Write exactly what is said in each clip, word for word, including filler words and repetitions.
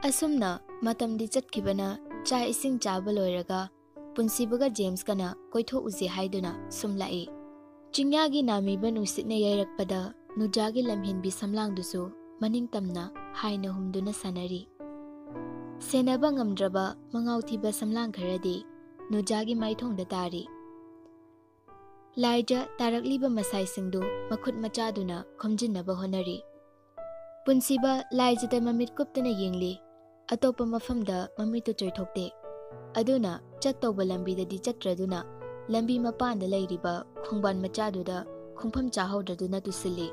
ꯑꯁꯨꯝꯅ ꯃꯇꯝꯗꯤ ꯆꯠꯈꯤꯕꯅ ꯆꯥꯛ ꯏꯁꯤꯡ ꯆꯥꯕ ꯂꯣꯏꯔꯒ ꯄꯨꯟꯁꯤꯕꯒ ꯖꯦꯝꯁꯀꯅ ꯀꯣꯏꯊꯣꯛꯎꯁꯦ ꯍꯥꯏꯗꯨꯅ ꯁꯨꯝ ꯂꯥꯛꯏ꯫ ꯆꯤꯡꯌꯥꯒꯤ ꯅꯥꯃꯤꯕ ꯅꯨꯡꯁꯤꯠꯅ ꯌꯩꯔꯛꯄꯗ ꯅꯨꯖꯥꯒꯤ ꯂꯝꯍꯦꯟꯕꯤ ꯁꯝꯂꯥꯡꯗꯨꯁꯨ ꯃꯅꯤꯡ ꯇꯝꯅ ꯍꯥꯏꯅ ꯍꯨꯝꯗꯨꯅ ꯁꯥꯟꯅꯔꯤ꯫ ꯁꯦꯟꯅꯕ ꯉꯝꯗ꯭ꯔꯕ ꯃꯉꯥꯎ ꯊꯤꯕ ꯁꯝꯂꯥꯡ ꯈꯔꯗꯤ ꯅꯨꯖꯥꯒꯤ ꯃꯥꯏꯊꯣꯡꯗ ꯇꯥꯔꯤ꯫ ꯂꯥꯏꯖ ꯇꯥꯔꯛꯂꯤꯕ ꯃꯁꯥꯏꯁꯤꯡꯗꯨ ꯃꯈꯨꯠ ꯃꯆꯥꯗꯨꯅ ꯈꯣꯝꯖꯤꯟꯅꯕ ꯍꯣꯠꯅꯔꯤ꯫ ꯄꯨꯟꯁꯤꯕ ꯂꯥꯏꯖꯗ ꯃꯃꯤꯠ ꯀꯨꯞꯇꯅ ꯌꯦꯡꯂꯤ꯫ ꯑꯇꯣꯞꯄ ꯃꯐꯝꯗ ꯃꯃꯤꯠꯇꯨ ꯆꯣꯏꯊꯣꯛꯇꯦ꯫ ꯑꯗꯨꯅ ꯆꯠꯇꯧꯕ ꯂꯝꯕꯤꯗꯗꯤ ꯆꯠꯇ꯭ꯔꯗꯨꯅ ꯂꯝꯕꯤ ꯃꯄꯥꯟꯗ ꯂꯩꯔꯤꯕ ꯈꯣꯡꯕꯥꯟ ꯃꯆꯥꯗꯨꯗ ꯈꯣꯡꯐꯝ ꯆꯥꯍꯧꯗ꯭ꯔꯗꯨꯅ ꯇꯨꯁꯤꯜꯂꯤ꯫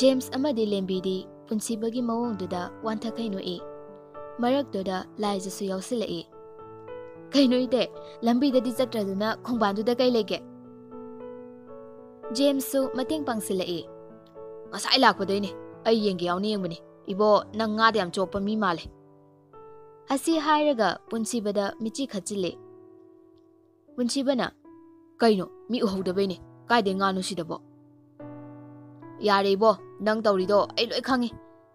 ꯖꯦꯝꯁ ꯑꯃꯗꯤ ꯂꯦꯝꯕꯤꯗꯤ ꯄꯨꯟꯁꯤꯕꯒꯤ ꯃꯑꯣꯡꯗꯨꯗ ꯋꯥꯟꯊꯈꯩ ꯅꯣꯛꯏ꯫ ꯃꯔꯛꯇꯨꯗ ꯂꯥꯏꯖꯁꯨ ꯌꯥꯎꯁꯤꯜꯂꯛꯏ꯫ "ꯀꯩꯅꯣ ꯏꯇꯦ, ꯂꯝꯕꯤꯗꯗꯤ ꯆꯠꯇ꯭ꯔꯗꯨꯅ ꯈꯣꯡꯕꯥꯟꯗꯨꯗ ꯀꯩ ꯂꯩꯒꯦ?" ꯖꯦꯝꯁꯁꯨ ꯃꯇꯦꯡ ꯄꯥꯡꯁꯤꯜꯂꯛꯏ꯫ "ꯉꯁꯥꯏ ꯂꯥꯛꯄꯗꯩꯅꯦ, ꯑꯩ ꯌꯦꯡꯒꯦ ꯌꯥꯎꯅ ꯌꯦꯡꯕꯅꯤ꯫ ꯏꯕꯣ, ꯅꯪ ꯉꯥꯗ ꯌꯥꯝ ꯆꯣꯞꯄ ꯃꯤ ꯃꯥꯜꯂꯦ꯫" ꯑꯁꯤ ꯍꯥꯏꯔꯒ ꯄꯨꯟꯁꯤꯕꯗ ꯃꯤꯠꯆꯤ ꯈꯠꯆꯤꯜꯂꯤ꯫ ꯄꯨꯟꯁꯤꯕꯅ, "ꯀꯩꯅꯣ, ꯃꯤ ꯎꯍꯧꯗꯕꯩꯅꯦ, ꯀꯥꯏꯗꯩ ꯉꯥꯅꯣ ꯁꯤꯗꯕꯣ?" "ꯌꯥꯔꯦ ꯏꯕꯣ, ꯅꯪ ꯇꯧꯔꯤꯗꯣ ꯑꯩ ꯂꯣꯏ ꯈꯪꯉꯤ꯫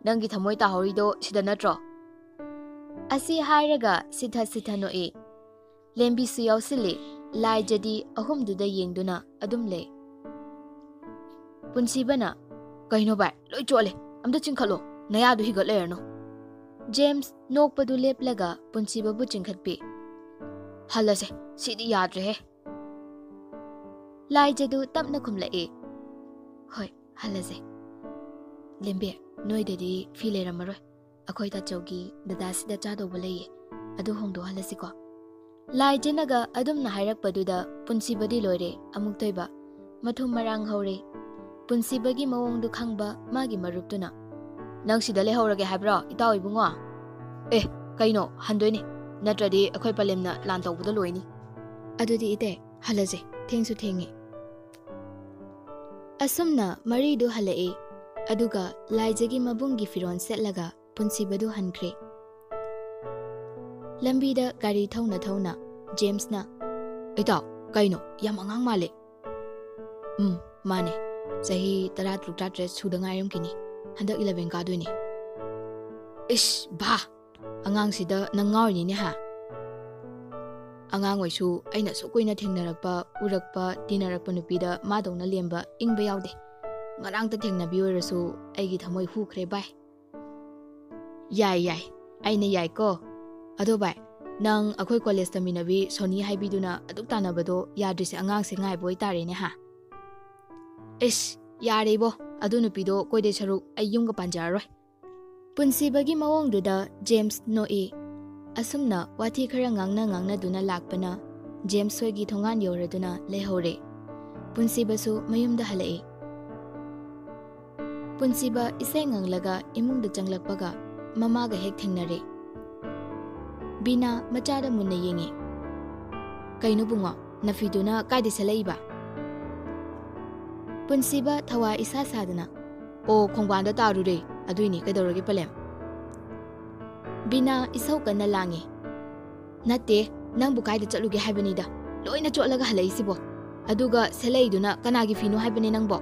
ꯅꯪꯒꯤ ꯊꯃꯣꯏ ꯇꯥꯍꯧꯔꯤꯗꯣ ꯁꯤꯗ ꯅꯠꯇ꯭ꯔꯣ?" ꯑꯁꯤ ꯍꯥꯏꯔꯒ ꯁꯤꯊ ꯁꯤꯊ ꯅꯣꯛꯏ꯫ ꯂꯦꯝꯕꯤꯁꯨ ꯌꯥꯎꯁꯤꯜꯂꯤ꯫ ꯂꯥꯏꯖꯗꯤ ꯑꯍꯨꯝꯗꯨꯗ ꯌꯦꯡꯗꯨꯅ ꯑꯗꯨꯝ ꯂꯩ꯫ ꯄꯨꯟꯁꯤꯕꯅ, "ꯀꯩꯅꯣ ꯚꯥꯏ, ꯂꯣꯏ ꯆꯣꯠꯂꯦ, ꯑꯝꯇ ꯆꯤꯡꯈꯠꯂꯣ, ꯅꯌꯥꯗꯨ ꯍꯤꯒꯠ ꯂꯩꯔꯅꯨ꯫" ꯖꯦꯝꯁ ꯅꯣꯛꯄꯗꯨ ꯂꯦꯞꯂꯒ ꯄꯨꯟꯁꯤꯕꯕꯨ ꯆꯤꯡꯈꯠꯄꯤ꯫ "ꯍꯜꯂꯁꯦ, ꯁꯤꯗꯤ ꯌꯥꯗ꯭ꯔꯦꯍꯦ꯫" ꯂꯥꯏꯖꯗꯨ ꯇꯞꯅ ꯈꯨꯝꯂꯛꯏ꯫ "ꯍꯣꯏ, ꯍꯜꯂꯁꯦ꯫ ꯂꯦꯝꯕꯤ, ꯅꯣꯏꯗꯗꯤ ꯐꯤ ꯂꯩꯔꯝꯃꯔꯣꯏ꯫ ꯑꯩꯈꯣꯏ ꯇꯥꯆꯧꯒꯤ ꯗꯗꯥꯁꯤꯗ ꯆꯥꯗꯧꯕ ꯂꯩꯌꯦ, ꯑꯗꯨ ꯍꯣꯡꯗꯣꯛꯍꯜꯂꯁꯤꯀꯣ꯫" ꯂꯥꯏꯖꯅꯒ ꯑꯗꯨꯝꯅ ꯍꯥꯏꯔꯛꯄꯗꯨꯗ ꯄꯨꯟꯁꯤꯕꯗꯤ ꯂꯣꯏꯔꯦ ꯑꯃꯨꯛꯇꯣꯏꯕ꯫ ꯃꯊꯨꯝ ꯃꯔꯥꯡ ꯍꯧꯔꯦ꯫ ꯄꯨꯟꯁꯤꯕꯒꯤ ꯃꯑꯣꯡꯗꯨ ꯈꯪꯕ ꯃꯥꯒꯤ ꯃꯔꯨꯞꯇꯨꯅ, "ꯅꯪ ꯁꯤꯗ ꯂꯩꯍꯧꯔꯒꯦ ꯍꯥꯏꯕ꯭ꯔꯣ, ꯏꯇꯥꯎ ꯏꯕꯨꯡꯉꯣ?" "ꯑꯦ, ꯀꯩꯅꯣ, ꯍꯟꯗꯣꯏꯅꯦ꯫ ꯅꯠꯇ꯭ꯔꯗꯤ ꯑꯩꯈꯣꯏ ꯄꯂꯦꯝꯅ ꯂꯥꯟ ꯇꯧꯕꯗ ꯂꯣꯏꯅꯤ꯫" "ꯑꯗꯨꯗꯤ ꯏꯇꯩ, ꯍꯜꯂꯁꯦ, ꯊꯦꯡꯁꯨ ꯊꯦꯡꯉꯦ꯫" ꯑꯁꯨꯝꯅ ꯃꯔꯤꯗꯨ ꯍꯜꯂꯛꯏ꯫ ꯑꯗꯨꯒ ꯂꯥꯏꯖꯒꯤ ꯃꯕꯨꯡꯒꯤ ꯐꯤꯔꯣꯜ ꯁꯦꯠꯂꯒ ꯄꯨꯟꯁꯤꯕꯗꯨ ꯍꯟꯈ꯭ꯔꯦ꯫ ꯂꯝꯕꯤꯗ ꯒꯥꯔꯤ ꯊꯧꯅ ꯊꯧꯅ ꯖꯦꯝꯁꯅ, "ꯏꯇꯥꯎ, ꯀꯩꯅꯣ, ꯌꯥꯝ ꯑꯉꯥꯡ ꯃꯥꯜꯂꯦ꯫" "ꯎꯝ, ꯃꯥꯅꯦ꯫ ꯆꯍꯤ ꯇꯔꯥꯇꯔꯨꯛ ꯇꯔꯥꯇꯔꯦꯠ ꯁꯨꯗ ꯉꯥꯏꯔꯝꯈꯤꯅꯤ꯫ ꯍꯟꯗꯛ ꯏꯂꯚꯦꯟ ꯀꯥꯗꯣꯏꯅꯦ꯫" ꯏꯁ ꯚꯥ, ꯑꯉꯥꯡꯁꯤꯗ ꯅꯪ ꯉꯥꯎꯔꯤꯅꯤꯅꯦ ꯍꯥ? ꯑꯉꯥꯡ ꯑꯣꯏꯁꯨ ꯑꯩꯅ ꯑꯁꯨꯛ ꯀꯨꯏꯅ ꯊꯦꯡꯅꯔꯛꯄ, ꯎꯔꯛꯄ, ꯇꯤꯟꯅꯔꯛꯄ ꯅꯨꯄꯤꯗ ꯃꯥꯗꯧꯅ ꯂꯦꯝꯕ, ꯏꯪꯕ ꯌꯥꯎꯗꯦ꯫ ꯉꯔꯥꯡꯇ ꯊꯦꯡꯅꯕꯤ ꯑꯣꯏꯔꯁꯨ ꯑꯩꯒꯤ ꯊꯃꯣꯏ ꯍꯨꯈ꯭ꯔꯦ ꯚꯥꯏ꯫ ꯌꯥꯏ ꯌꯥꯏ, ꯑꯩꯅ ꯌꯥꯏꯀꯣ꯫ ꯑꯗꯣ ꯚꯥꯏ, ꯅꯪ ꯑꯩꯈꯣꯏ ꯀꯣꯂꯦꯖ ꯇꯝꯃꯤꯟꯅꯕꯤ ꯁꯣꯅꯤ ꯍꯥꯏꯕꯤꯗꯨꯅ ꯑꯗꯨꯛ ꯇꯥꯟꯅꯕꯗꯣ ꯌꯥꯗ꯭ꯔꯤꯁꯦ ꯑꯉꯥꯡꯁꯦ ꯉꯥꯏꯕ ꯑꯣꯏꯇꯥꯔꯦꯅꯦ ꯍꯥ? ꯏꯁ, ꯌꯥꯔꯦ ꯏꯕꯣ, ꯑꯗꯨ ꯅꯨꯄꯤꯗꯣ ꯀꯣꯏꯗꯣꯏ ꯁꯔꯨꯛ ꯑꯩ ꯌꯨꯝꯒ ꯄꯥꯟꯖꯔꯔꯣꯏ꯫ ꯄꯨꯟꯁꯤꯕꯒꯤ ꯃꯑꯣꯡꯗꯨꯗ ꯖꯦꯝꯁ ꯅꯣꯛꯏ꯫ ꯑꯁꯨꯝꯅ ꯋꯥꯊꯤ ꯈꯔ ꯉꯥꯡꯅ ꯉꯥꯡꯅꯗꯨꯅ ꯂꯥꯛꯄꯅ ꯖꯦꯝꯁ ꯍꯣꯏꯒꯤ ꯊꯣꯡꯒꯥꯟ ꯌꯧꯔꯗꯨꯅ ꯂꯩꯍꯧꯔꯦ꯫ ꯄꯨꯟꯁꯤꯕꯁꯨ ꯃꯌꯨꯝꯗ ꯍꯜꯂꯛꯏ꯫ ꯄꯨꯟꯁꯤꯕ ꯏꯁꯩ ꯉꯪꯂꯒ ꯏꯃꯨꯡꯗ ꯆꯪꯂꯛꯄꯒ ꯃꯃꯥꯒ ꯍꯦꯛ ꯊꯦꯡꯅꯔꯦ꯫ ꯕꯤꯅꯥ ꯃꯆꯥꯗ ꯃꯨꯟꯅ ꯌꯦꯡꯉꯤ꯫ "ꯀꯩꯅꯣ ꯕꯨꯡꯉꯣ, ꯅꯐꯤꯗꯨꯅ ꯀꯥꯏꯗ ꯁꯦꯠꯂꯛꯏꯕ?" ꯄꯨꯟꯁꯤꯕ ꯊꯋꯥ ꯏꯁꯥ ꯁꯥꯗꯅ, "ꯑꯣ, ꯈꯣꯡꯕꯥꯟꯗ ꯇꯥꯔꯨꯔꯦ, ꯑꯗꯨꯏꯅꯤ, ꯀꯩꯗꯧꯔꯒꯦ ꯄꯂꯦꯝ?" ꯕꯤꯅꯥ ꯏꯁꯧ ꯀꯟꯅ ꯂꯥꯡꯉꯤ꯫ "ꯅꯠꯇꯦ, ꯅꯪꯕꯨ ꯀꯥꯏꯗ ꯆꯠꯂꯨꯒꯦ ꯍꯥꯏꯕꯅꯤꯗ, ꯂꯣꯏꯅ ꯆꯣꯠꯂꯒ ꯍꯜꯂꯛꯏꯁꯤꯕꯣ? ꯑꯗꯨꯒ ꯁꯦꯠꯂꯛꯏꯗꯨꯅ ꯀꯅꯥꯒꯤ ꯐꯤꯅꯣ ꯍꯥꯏꯕꯅꯦ ꯅꯪꯕꯣ?"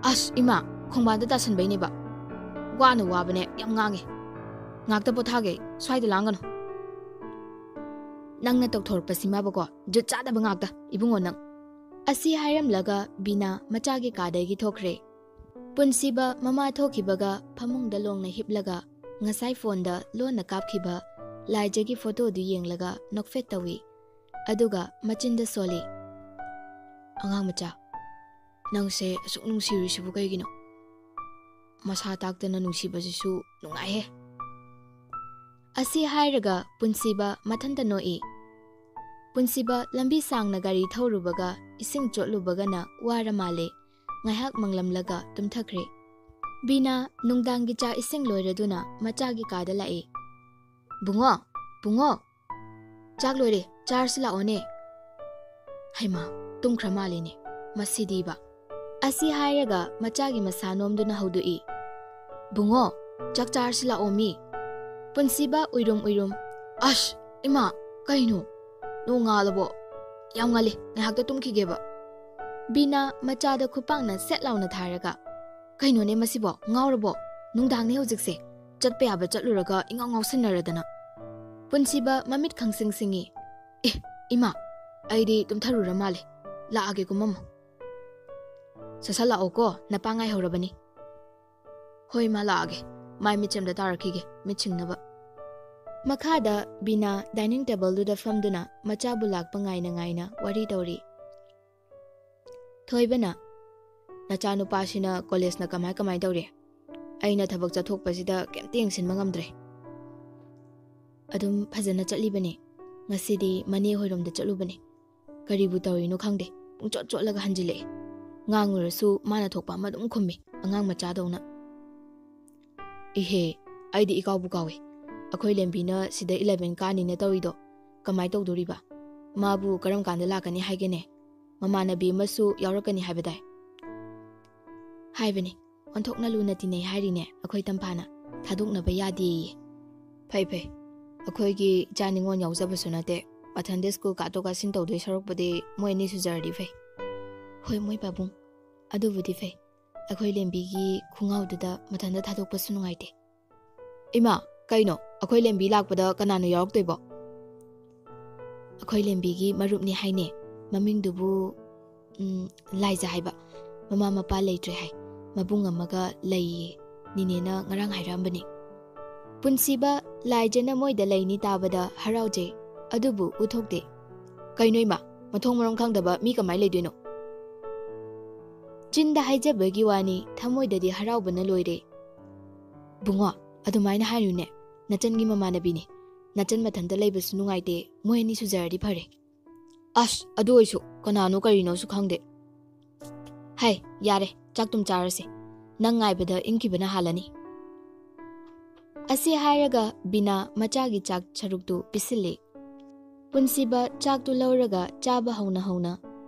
"ꯑꯁ ꯏꯃꯥ, ꯈꯣꯡꯕꯥꯟꯗ ꯇꯥꯁꯟꯕꯩꯅꯦꯕ꯫ ꯋꯥꯅ ꯋꯥꯕꯅꯦ, ꯌꯥꯝ ꯉꯥꯡꯉꯦ꯫ ꯉꯥꯛꯇ ꯄꯣꯊꯥꯒꯦ, ꯁ꯭ꯋꯥꯏꯗ ꯂꯥꯡꯒꯅꯨ꯫ ꯅꯪꯅ ꯇꯧꯊꯣꯔꯛꯄꯁꯤꯃꯕꯀꯣ, ꯖꯨꯠ ꯆꯥꯗꯕ ꯉꯥꯛꯇ, ꯏꯕꯨꯡꯉꯣ ꯅꯪ꯫" ꯑꯁꯤ ꯍꯥꯏꯔꯝꯂꯒ ꯕꯤꯅꯥ ꯃꯆꯥꯒꯤ ꯀꯥꯗꯒꯤ ꯊꯣꯛꯈ꯭ꯔꯦ꯫ ꯄꯨꯟꯁꯤꯕ ꯃꯃꯥ ꯊꯣꯛꯈꯤꯕꯒ ꯐꯃꯨꯡꯗ ꯂꯣꯡꯅ ꯍꯤꯞꯂꯒ ꯉꯁꯥꯏ ꯐꯣꯟꯗ ꯂꯣꯟꯅ ꯀꯥꯞꯈꯤꯕ ꯂꯥꯏꯖꯒꯤ ꯐꯣꯇꯣꯗꯨ ꯌꯦꯡꯂꯒ ꯅꯣꯛꯐꯦꯠ ꯇꯧꯏ꯫ ꯑꯗꯨꯒ ꯃꯆꯤꯟꯗ ꯁꯣꯜꯂꯤ, "ꯑꯉꯥꯡ ꯃꯆꯥ, ꯅꯪꯁꯦ ꯑꯁꯨꯛ ꯅꯨꯡꯁꯤꯔꯤꯁꯤꯕꯨ ꯀꯩꯒꯤꯅꯣ? ꯃꯁꯥ ꯇꯥꯛꯇꯅ ꯅꯨꯡꯁꯤꯕꯁꯤꯁꯨ ꯅꯨꯡꯉꯥꯏꯍꯦ꯫" ꯑꯁꯤ ꯍꯥꯏꯔꯒ ꯄꯨꯟꯁꯤꯕ ꯃꯊꯟꯇ ꯅꯣꯛꯏ꯫ ꯄꯨꯟꯁꯤꯕ ꯂꯝꯕꯤ ꯁꯥꯡꯅ ꯒꯥꯔꯤ ꯊꯧꯔꯨꯕꯒ ꯏꯁꯤꯡ ꯆꯣꯠꯂꯨꯕꯒꯅ ꯋꯥꯔ ꯃꯥꯜꯂꯦ꯫ ꯉꯥꯏꯍꯥꯛ ꯃꯪꯂꯝꯂꯒ ꯇꯨꯝꯊꯈ꯭ꯔꯦ꯫ ꯕꯤꯅꯥ ꯅꯨꯡꯗꯥꯡꯒꯤ ꯆꯥꯛ ꯏꯁꯤꯡ ꯂꯣꯏꯔꯗꯨꯅ ꯃꯆꯥꯒꯤ ꯀꯥꯗ ꯂꯥꯛꯏ꯫ "ꯕꯨꯡꯉꯣ, ꯕꯨꯡꯉꯣ, ꯆꯥꯛ ꯂꯣꯏꯔꯦ, ꯆꯥꯔꯁꯤ ꯂꯥꯛꯑꯣꯅꯦ꯫" ꯍꯩꯃꯥ, ꯇꯨꯝꯈ꯭ꯔ ꯃꯥꯜꯂꯦꯅꯦ ꯃꯁꯤꯗꯤꯕ꯫ ꯑꯁꯤ ꯍꯥꯏꯔꯒ ꯃꯆꯥꯒꯤ ꯃꯁꯥ ꯅꯣꯝꯗꯨꯅ ꯍꯧꯗꯣꯛꯏ, "ꯕꯨꯡꯉꯣ, ꯆꯥꯛ ꯆꯥꯔꯁꯤ ꯂꯥꯛꯑꯣ ꯃꯤ꯫" ꯄꯨꯟꯁꯤꯕ ꯎꯏꯔꯨꯝ ꯎꯏꯔꯨꯝ, "ꯑꯁ, ꯏꯃꯥ, ꯀꯩꯅꯣ? ꯅꯣꯡ ꯉꯥꯜꯂꯕꯣ? ꯌꯥꯝ ꯉꯜꯂꯤ, ꯉꯥꯏꯍꯥꯛꯇ ꯇꯨꯝꯈꯤꯒꯦꯕ꯫" ꯕꯤꯅꯥ ꯃꯆꯥꯗ ꯈꯨꯄꯥꯛꯅ ꯁꯦꯠ ꯂꯥꯎꯅ ꯊꯥꯔꯒ, "ꯀꯩꯅꯣꯅꯦ ꯃꯁꯤꯕꯣ? ꯉꯥꯎꯔꯕꯣ? ꯅꯨꯡꯗꯥꯡꯅꯦ ꯍꯧꯖꯤꯛꯁꯦ꯫ ꯆꯠꯄ ꯌꯥꯕ ꯆꯠꯂꯨꯔꯒ ꯏꯉꯥꯎ ꯉꯥꯎꯁꯤꯟꯅꯔꯗꯅ꯫ ꯄꯨꯟꯁꯤꯕ ꯃꯃꯤꯠ ꯈꯪꯁꯤꯡ ꯁꯤꯡꯉꯤ꯫ "ꯑꯦ, ꯏꯃꯥ, ꯑꯩꯗꯤ ꯇꯨꯝꯊꯔꯨꯔ ꯃꯥꯜꯂꯦ꯫ ꯂꯥꯛꯑꯒꯦ, ꯀꯨꯝꯃꯝꯃꯣ꯫ ꯁꯠ ꯁꯠ ꯂꯥꯛꯑꯣꯀꯣ, ꯅꯄꯥ ꯉꯥꯏꯍꯧꯔꯕꯅꯤ꯫" "ꯍꯣꯏ, ꯏꯃꯥ, ꯂꯥꯛꯑꯒꯦ꯫ ꯃꯥꯏ ꯃꯤꯠꯁꯦ ꯑꯝꯇ ꯇꯥꯔꯛꯈꯤꯒꯦ, ꯃꯤꯠ ꯁꯤꯡꯅꯕ꯫" ꯃꯈꯥꯗ ꯕꯤꯅꯥ dining tableꯗꯨꯗ ꯐꯝꯗꯨꯅ ꯃꯆꯥꯕꯨ ꯂꯥꯛꯄ ꯉꯥꯏꯅ ꯉꯥꯏꯅ ꯋꯥꯔꯤ ꯇꯧꯔꯤ꯫ ꯊꯣꯏꯕꯅ, "ꯅꯆꯥꯅꯨꯄꯥꯁꯤꯅ ꯀꯣꯂꯦꯖꯅ ꯀꯃꯥꯏ ꯀꯃꯥꯏ ꯇꯧꯔꯤ? ꯑꯩꯅ ꯊꯕꯛ ꯆꯠꯊꯣꯛꯄꯁꯤꯗ ꯀꯩꯝꯇ ꯌꯦꯡꯁꯤꯟꯕ ꯉꯝꯗ꯭ꯔꯦ꯫" "ꯑꯗꯨꯝ ꯐꯖꯅ ꯆꯠꯂꯤꯕꯅꯤ꯫ ꯉꯁꯤꯗꯤ ꯃꯅꯦ ꯍꯣꯏꯔꯣꯝꯗ ꯆꯠꯂꯨꯕꯅꯤ꯫ ꯀꯔꯤꯕꯨ ꯇꯧꯔꯤꯅꯣ ꯈꯪꯗꯦ, ꯄꯨꯡꯆꯣꯠ ꯆꯣꯠꯂꯒ ꯍꯟꯖꯤꯜꯂꯛꯑꯦ꯫ ꯉꯥꯡꯉꯨꯔꯁꯨ ꯃꯥꯅ ꯊꯣꯛꯄ ꯑꯃ ꯑꯗꯨꯝ ꯈꯨꯝꯃꯤ, ꯑꯉꯥꯡ ꯃꯆꯥꯗꯧꯅ꯫" "ꯏꯍꯦ, ꯑꯩꯗꯤ ꯏꯀꯥꯎꯕꯨ ꯀꯥꯎꯏ꯫ ꯑꯩꯈꯣꯏ ꯂꯦꯝꯕꯤꯅ ꯁꯤꯗ eleven ꯀꯥꯅꯤꯅ ꯇꯧꯔꯤꯗꯣ ꯀꯃꯥꯏ ꯇꯧꯗꯣꯔꯤꯕ? ꯃꯥꯕꯨ ꯀꯔꯝ ꯀꯥꯟꯗ ꯂꯥꯛꯀꯅꯤ ꯍꯥꯏꯒꯦꯅꯦ? ꯃꯃꯥꯟꯅꯕꯤ ꯑꯃꯁꯨ ꯌꯥꯎꯔꯛꯀꯅꯤ ꯍꯥꯏꯕꯗꯥꯏ?" "ꯍꯥꯏꯕꯅꯤ, ꯑꯣꯟꯊꯣꯛꯅ ꯂꯨꯅ ꯇꯤꯟꯅꯩ ꯍꯥꯏꯔꯤꯅꯦ ꯑꯩꯈꯣꯏ ꯇꯝꯐꯥꯅ꯫ ꯊꯥꯗꯣꯛꯅꯕ ꯌꯥꯗꯦꯌꯦ꯫" "ꯐꯩ ꯐꯩ, ꯑꯩꯈꯣꯏꯒꯤ ꯏꯆꯥ ꯅꯤꯉꯣꯜ ꯌꯥꯎꯖꯕꯁꯨ ꯅꯠꯇꯦ꯫ ꯃꯊꯟꯗ ꯁ꯭ꯀꯨꯜ ꯀꯥꯊꯣꯛ ꯀꯥꯁꯤꯟ ꯇꯧꯗꯣꯏ ꯁꯔꯨꯛꯄꯨꯗꯤ ꯃꯣꯏ ꯑꯅꯤ ꯁꯨꯖꯔꯗꯤ ꯐꯩ꯫" "ꯍꯣꯏ, ꯃꯣꯏ ꯄꯥꯕꯨꯡ, ꯑꯗꯨꯕꯨꯗꯤ ꯐꯩ꯫ ꯑꯩꯈꯣꯏ ꯂꯦꯝꯕꯤꯒꯤ ꯈꯣꯡꯉꯥꯎꯗꯨꯗ ꯃꯊꯟꯇ ꯊꯥꯗꯣꯛꯄꯁꯨ ꯅꯨꯡꯉꯥꯏꯇꯦ꯫" "ꯏꯃꯥ, ꯀꯩꯅꯣ? ꯑꯩꯈꯣꯏ ꯂꯦꯝꯕꯤ ꯂꯥꯛꯄꯗ ꯀꯅꯥꯅꯣ ꯌꯥꯎꯔꯛꯇꯣꯏꯕꯣ?" "ꯑꯩꯈꯣꯏ ꯂꯦꯝꯕꯤꯒꯤ ꯃꯔꯨꯞꯅꯤ ꯍꯥꯏꯅꯦ꯫ ꯃꯃꯤꯡꯗꯨꯕꯨ, ꯎꯝ, ꯂꯥꯏꯖ ꯍꯥꯏꯕ꯫ ꯃꯃꯥ ꯃꯄꯥ ꯂꯩꯇ꯭ꯔꯦ ꯍꯥꯏ꯫ ꯃꯕꯨꯡ ꯑꯃꯒ ꯂꯩꯌꯦ꯫ ꯅꯤꯅꯦꯅ ꯉꯔꯥꯡ ꯍꯥꯏꯔꯛꯑꯝꯕꯅꯤ꯫" ꯄꯨꯟꯁꯤꯕ, ꯂꯥꯏꯖꯅ ꯃꯣꯏꯗ ꯂꯩꯅꯤ ꯇꯥꯕꯗ ꯍꯔꯥꯎꯖꯩ꯫ ꯑꯗꯨꯕꯨ ꯎꯊꯣꯛꯇꯦ꯫ "ꯀꯩꯅꯣ ꯏꯃꯥ? ꯃꯊꯣꯡ ꯃꯔꯝ ꯈꯪꯗꯕ ꯃꯤ ꯀꯃꯥꯏ ꯂꯩꯗꯣꯏꯅꯣ?" ꯆꯤꯟꯗ ꯍꯥꯏꯖꯕꯒꯤ ꯋꯥꯅꯤ, ꯊꯃꯣꯏꯗꯗꯤ ꯍꯔꯥꯎꯕꯅ ꯂꯣꯏꯔꯦ꯫ "ꯕꯨꯡꯉꯣ, ꯑꯗꯨꯃꯥꯏꯅ ꯍꯥꯏꯅꯨꯅꯦ꯫ ꯅꯆꯟꯒꯤ ꯃꯃꯥꯟꯅꯕꯤꯅꯤ꯫ ꯅꯆꯟ ꯃꯊꯟꯇ ꯂꯩꯕꯁꯨ ꯅꯨꯡꯉꯥꯏꯇꯦ, ꯃꯣꯏ ꯑꯅꯤ ꯁꯨꯖꯔꯗꯤ ꯐꯔꯦ꯫" "ꯑꯁ, ꯑꯗꯨ ꯑꯣꯏꯁꯨ ꯀꯅꯥꯅꯣ ꯀꯔꯤꯅꯣꯁꯨ ꯈꯪꯗꯦ꯫ ꯍꯥꯏ, ꯌꯥꯔꯦ, ꯆꯥꯛꯇꯨꯝ ꯆꯥꯔꯁꯦ꯫ ꯅꯪ ꯉꯥꯏꯕꯗ ꯏꯪꯈꯤꯕꯅ ꯍꯥꯜꯂꯅꯤ꯫" ꯑꯁꯤ ꯍꯥꯏꯔꯒ ꯕꯤꯅꯥ ꯃꯆꯥꯒꯤ ꯆꯥꯛ ꯁꯔꯨꯛꯇꯨ ꯄꯤꯁꯤꯜꯂꯤ꯫ ꯄꯨꯟꯁꯤꯕ ꯆꯥꯛꯇꯨ ꯂꯧꯔꯒ ꯆꯥꯕ ꯍꯧꯅ ꯍꯧꯅ,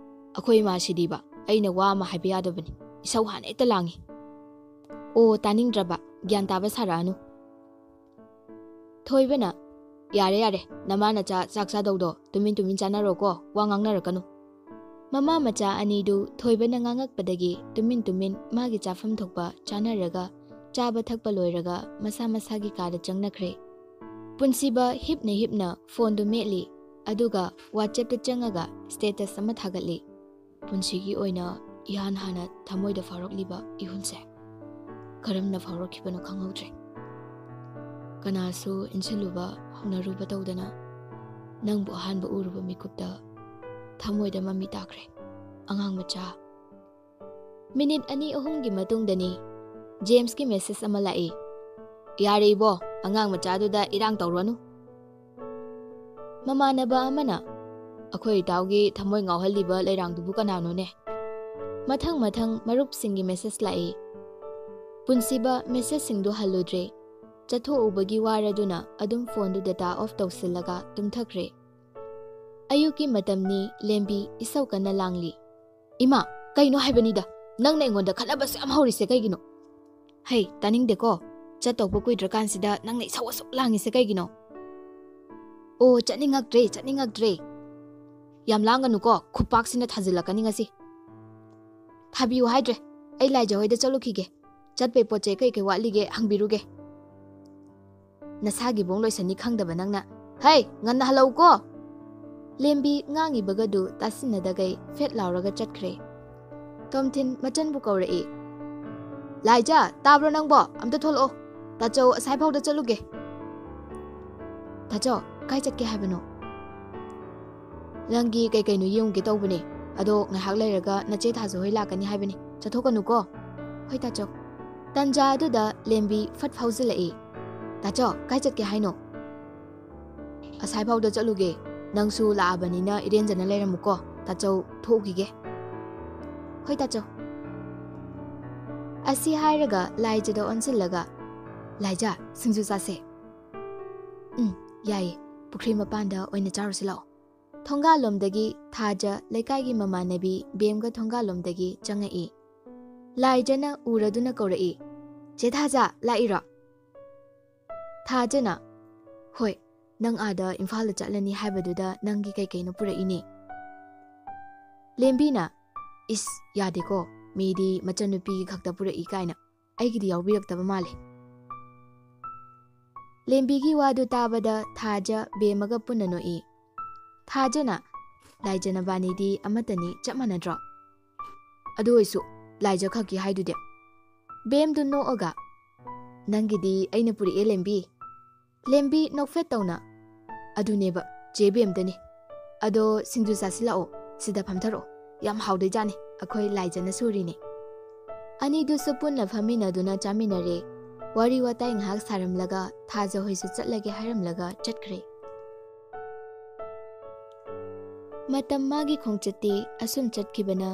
"ꯑꯩꯈꯣꯏ ꯏꯃꯥꯁꯤꯗꯤꯕ, ꯑꯩꯅ ꯋꯥ ꯑꯃ ꯍꯥꯏꯕ ꯌꯥꯗꯕꯅꯤ꯫ ꯏꯁꯧ ꯍꯥꯟꯅ ꯍꯦꯛꯇ ꯂꯥꯡꯉꯤ꯫" "ꯑꯣ, ꯇꯥꯅꯤꯡꯗ꯭ꯔꯕ? ꯒ꯭ꯌꯥꯟ ꯇꯥꯕ ꯁꯥꯔꯛꯑꯅꯨ꯫" ꯊꯣꯏꯕꯅ, "ꯌꯥꯔꯦ, ꯌꯥꯔꯦ, ꯅꯃꯥ ꯅꯆꯥ ꯆꯥꯛ ꯆꯥꯗꯧꯗꯣ ꯇꯨꯃꯤꯟ ꯇꯨꯃꯤꯟ ꯆꯥꯅꯔꯣꯀꯣ, ꯋꯥ ꯉꯥꯡꯅꯔꯛꯀꯅꯨ꯫" ꯃꯃꯥ ꯃꯆꯥ ꯑꯅꯤꯗꯨ ꯊꯣꯏꯕꯅ ꯉꯥꯡꯉꯛꯄꯗꯒꯤ ꯇꯨꯃꯤꯟ ꯇꯨꯃꯤꯟ ꯃꯥꯒꯤ ꯆꯥꯐꯝ ꯊꯣꯛꯄ ꯆꯥꯅꯔꯒ ꯆꯥꯕ ꯊꯛꯄ ꯂꯣꯏꯔꯒ ꯃꯁꯥ ꯃꯁꯥꯒꯤ ꯀꯥꯗ ꯆꯪꯅꯈ꯭ꯔꯦ꯫ ꯄꯨꯟꯁꯤꯕ ꯍꯤꯞꯅ ꯍꯤꯞꯅ ꯐꯣꯟꯗꯨ ꯃꯦꯠꯂꯤ, ꯑꯗꯨꯒ WhatsAppꯇ ꯆꯪꯉꯒ status ꯑꯃ ꯊꯥꯒꯠꯂꯤ꯫ ꯄꯨꯟꯁꯤꯒꯤ ꯑꯣꯏꯅ ꯏꯍꯥꯟ ꯍꯥꯟꯅ ꯊꯃꯣꯏꯗ ꯐꯥꯎꯔꯛꯂꯤꯕ ꯏꯍꯨꯜꯁꯦ ꯀꯔꯝꯅ ꯐꯥꯎꯔꯛꯈꯤꯕꯅꯣ ꯈꯪꯍꯧꯗ꯭ꯔꯦ꯫ ꯀꯅꯥꯁꯨ ꯏꯟꯁꯤꯜꯂꯨꯕ ꯍꯧꯅꯔꯨꯕ ꯇꯧꯗꯅ ꯅꯪꯕꯨ ꯑꯍꯥꯟꯕ ꯎꯔꯨꯕ ꯃꯤꯀꯨꯞꯇ ꯊꯃꯣꯏꯗ ꯃꯃꯤ ꯇꯥꯈ꯭ꯔꯦ, ꯑꯉꯥꯡ ꯃꯆꯥ꯫ ꯃꯤꯅꯤꯠ ꯑꯅꯤ ꯑꯍꯨꯝꯒꯤ ꯃꯇꯨꯡꯗꯅꯤ ꯖꯦꯝꯁꯀꯤ message ꯑꯃ ꯂꯥꯛꯏ꯫ "ꯌꯥꯔꯦ ꯏꯕꯣ, ꯑꯉꯥꯡ ꯃꯆꯥꯗꯨꯗ ꯏꯔꯥꯡ ꯇꯧꯔꯨꯔꯅꯨ꯫" ꯃꯃꯥꯟꯅꯕ ꯑꯃꯅ, "ꯑꯩꯈꯣꯏ ꯏꯇꯥꯎꯒꯤ ꯊꯃꯣꯏ ꯉꯥꯎꯍꯜꯂꯤꯕ ꯂꯩꯔꯥꯡꯗꯨꯕꯨ ꯀꯅꯥꯅꯣꯅꯦ?" ꯃꯊꯪ ꯃꯊꯪ ꯃꯔꯨꯞꯁꯤꯡꯒꯤ message ꯂꯥꯛꯏ꯫ ꯄꯨꯟꯁꯤꯕ messageꯁꯤꯡꯗꯨ ꯍꯜꯂꯨꯗ꯭ꯔꯦ꯫ ꯆꯠꯊꯣꯛꯎꯕꯒꯤ ꯋꯥꯔꯗꯨꯅ ꯑꯗꯨꯝ ꯐꯣꯟꯗꯨ data off ꯇꯧꯁꯤꯜꯂꯒ ꯇꯨꯝꯊꯈ꯭ꯔꯦ꯫ ꯑꯌꯨꯛꯀꯤ ꯃꯇꯝꯅꯤ, ꯂꯦꯝꯕꯤ ꯏꯁꯧ ꯀꯟꯅ ꯂꯥꯡꯂꯤ꯫ "ꯏꯃꯥ, ꯀꯩꯅꯣ ꯍꯥꯏꯕꯅꯤꯗ, ꯅꯪꯅ ꯑꯩꯉꯣꯟꯗ ꯈꯠꯅꯕꯁꯨ ꯌꯥꯝ ꯍꯧꯔꯤꯁꯦ ꯀꯩꯒꯤꯅꯣ?" "ꯍꯩ, ꯇꯥꯅꯤꯡꯗꯦꯀꯣ, ꯆꯠꯇꯧꯕ ꯀꯨꯏꯗ꯭ꯔꯀꯥꯟꯁꯤꯗ ꯅꯪꯅ ꯏꯁꯧ ꯑꯁꯨꯛ ꯂꯥꯡꯉꯤꯁꯦ ꯀꯩꯒꯤꯅꯣ?" "ꯑꯣ, ꯆꯠꯅꯤꯡꯉꯛꯇ꯭ꯔꯦ, ꯆꯠꯅꯤꯡꯉꯛꯇ꯭ꯔꯦ꯫ ꯌꯥꯝ ꯂꯥꯡꯒꯅꯨꯀꯣ, ꯈꯨꯄꯥꯛꯁꯤꯅ ꯊꯥꯖꯤꯜꯂꯛꯀꯅꯤ ꯉꯁꯤ꯫" "ꯊꯥꯕꯤꯌꯨ ꯍꯥꯏꯗ꯭ꯔꯦ, ꯑꯩ ꯂꯥꯏꯖ ꯍꯣꯏꯗ ꯆꯠꯂꯨꯈꯤꯒꯦ꯫ ꯆꯠꯄꯩ ꯄꯣꯠ ꯆꯩ ꯀꯩ ꯀꯩ ꯋꯥꯠꯂꯤꯒꯦ ꯍꯪꯕꯤꯔꯨꯒꯦ꯫" "ꯅꯁꯥꯒꯤꯕꯣꯡ ꯂꯣꯏꯁꯟꯅꯤ ꯈꯪꯗꯕ ꯅꯪꯅ꯫ ꯍꯩ, ꯉꯟꯅ ꯍꯜꯂꯛꯎꯀꯣ!" ꯂꯦꯝꯕꯤ ꯉꯥꯡꯉꯤꯕꯒꯗꯨ ꯇꯥꯁꯤꯟꯅꯗꯒꯩ ꯐꯦꯠ ꯂꯥꯎꯔꯒ ꯆꯠꯈ꯭ꯔꯦ꯫ ꯇꯣꯝꯊꯤꯟ ꯃꯆꯟꯕꯨ ꯀꯧꯔꯛꯏ꯫ "ꯂꯥꯏꯖ, ꯇꯥꯕ꯭ꯔꯣ ꯅꯪꯕꯣ? ꯑꯝꯇ ꯊꯣꯛꯂꯛꯑꯣ꯫ ꯇꯥꯆꯧ ꯑꯁꯥꯏꯐꯥꯎꯗ ꯆꯠꯂꯨꯒꯦ꯫" "ꯇꯥꯆꯧ, ꯀꯥꯏ ꯆꯠꯀꯦ ꯍꯥꯏꯕꯅꯣ?" "ꯅꯪꯒꯤ ꯀꯩ ꯀꯩꯅꯣ ꯌꯦꯡꯉꯨꯒꯦ ꯇꯧꯕꯅꯦ, ꯑꯗꯣ ꯉꯥꯏꯍꯥꯛ ꯂꯩꯔꯒ ꯅꯆꯦ ꯊꯥꯖ ꯍꯣꯏ ꯂꯥꯛꯀꯅꯤ ꯍꯥꯏꯕꯅꯤ, ꯆꯠꯊꯣꯛꯀꯅꯨꯀꯣ꯫" "ꯍꯣꯏ ꯇꯥꯆꯧ꯫" ꯇꯟꯖꯥ ꯑꯗꯨꯗ ꯂꯦꯝꯕꯤ ꯐꯠ ꯐꯥꯎꯖꯤꯜꯂꯛꯏ꯫ "ꯇꯥꯆꯧ, ꯀꯥꯏ ꯆꯠꯀꯦ ꯍꯥꯏꯅꯣ?" "ꯑꯁꯥꯏꯐꯥꯎꯗ ꯆꯠꯂꯨꯒꯦ꯫ ꯅꯪꯁꯨ ꯂꯥꯛꯑꯕꯅꯤꯅ ꯏꯔꯦꯟꯖꯅ ꯂꯩꯔꯝꯃꯨꯀꯣ꯫ ꯇꯥꯆꯧ, ꯊꯣꯛꯎꯈꯤꯒꯦ꯫" "ꯍꯣꯏ ꯇꯥꯆꯧ꯫" ꯑꯁꯤ ꯍꯥꯏꯔꯒ ꯂꯥꯏꯖꯗ ꯑꯣꯟꯁꯤꯜꯂꯒ, "ꯂꯥꯏꯖ, ꯁꯤꯡꯖꯨ ꯆꯥꯁꯦ꯫" "ꯎꯝ, ꯌꯥꯏꯌꯦ꯫ ꯄꯨꯈ꯭ꯔꯤ ꯃꯄꯥꯟꯗ ꯑꯣꯏꯅ ꯆꯥꯔꯨꯁꯤ ꯂꯥꯛꯑꯣ꯫" ꯊꯣꯡꯒꯥꯜꯂꯣꯝꯗꯒꯤ ꯊꯥꯖ ꯂꯩꯀꯥꯏꯒꯤ ꯃꯃꯥꯟꯅꯕꯤ ꯕꯦꯝꯒ ꯊꯣꯡꯒꯥꯜꯂꯣꯝꯗꯒꯤ ꯆꯪꯉꯛꯏ꯫ ꯂꯥꯏꯖꯅ ꯎꯔꯗꯨꯅ ꯀꯧꯔꯛꯏ, "ꯆꯦ ꯊꯥꯖ, ꯂꯥꯛꯏꯔꯣ?" ꯊꯥꯖꯅ, "ꯍꯣꯏ, ꯅꯪ ꯑꯥꯗ ꯏꯝꯐꯥꯜꯗ ꯆꯠꯂꯅꯤ ꯍꯥꯏꯕꯗꯨꯗ ꯅꯪꯒꯤ ꯀꯩ ꯀꯩꯅꯣ ꯄꯨꯔꯛꯏꯅꯦ꯫" ꯂꯦꯝꯕꯤꯅ, "ꯏꯁ, ꯌꯥꯗꯦꯀꯣ, ꯃꯤꯗꯤ ꯃꯆꯟꯅꯨꯄꯤꯒꯤ ꯈꯛꯇ ꯄꯨꯔꯛꯏ ꯀꯥꯏꯅ꯫ ꯑꯩꯒꯤꯗꯤ ꯌꯥꯎꯕꯤꯔꯛꯇꯕ ꯃꯥꯜꯂꯦ꯫ ꯂꯦꯝꯕꯤꯒꯤ ꯋꯥꯗꯨ ꯇꯥꯕꯗ ꯊꯥꯖ ꯕꯦꯝꯃꯒ ꯄꯨꯟꯅ ꯅꯣꯛꯏ꯫ ꯊꯥꯖꯅ, "ꯂꯥꯏꯖ ꯅꯕꯥꯅꯤꯗꯤ ꯑꯃꯠꯇꯅꯤ, ꯆꯞ ꯃꯥꯟꯅꯗ꯭ꯔꯣ?" "ꯑꯗꯨ ꯑꯣꯏꯁꯨ ꯂꯥꯏꯖ ꯈꯛꯀꯤ ꯍꯥꯏꯗꯨꯗꯤ?" ꯕꯦꯝꯗꯨ ꯅꯣꯛꯑꯒ, "ꯅꯪꯒꯤꯗꯤ ꯑꯩꯅ ꯄꯨꯔꯛꯑꯦ ꯂꯦꯝꯕꯤ꯫" ꯂꯦꯝꯕꯤ ꯅꯣꯛꯐꯦꯠ ꯇꯧꯅ, "ꯑꯗꯨꯅꯦꯕ, ꯆꯦ ꯕꯦꯝꯗꯅꯤ꯫ ꯑꯗꯣ ꯁꯤꯡꯖꯨ ꯆꯥꯁꯤꯜꯂꯛꯑꯣ, ꯁꯤꯗ ꯐꯝꯊꯔꯛꯑꯣ꯫ ꯌꯥꯝ ꯍꯥꯎꯗꯣꯏꯖꯥꯠꯅꯤ, ꯑꯩꯈꯣꯏ ꯂꯥꯏꯖꯅ ꯁꯨꯔꯤꯅꯦ꯫" ꯑꯅꯤꯗꯨꯁꯨ ꯄꯨꯟꯅ ꯐꯝꯃꯤꯟꯅꯗꯨꯅ ꯆꯥꯃꯤꯟꯅꯔꯦ꯫ ꯋꯥꯔꯤ ꯋꯥꯇꯥꯏ ꯉꯥꯏꯍꯥꯛ ꯁꯥꯔꯝꯂꯒ ꯊꯥꯖ ꯍꯣꯏꯁꯨ ꯆꯠꯂꯒꯦ ꯍꯥꯏꯔꯝꯂꯒ ꯆꯠꯈ꯭ꯔꯦ꯫ ꯃꯇꯝ ꯃꯥꯒꯤ ꯈꯣꯡꯆꯠꯇꯤ ꯑꯁꯨꯝ ꯆꯠꯈꯤꯕꯅ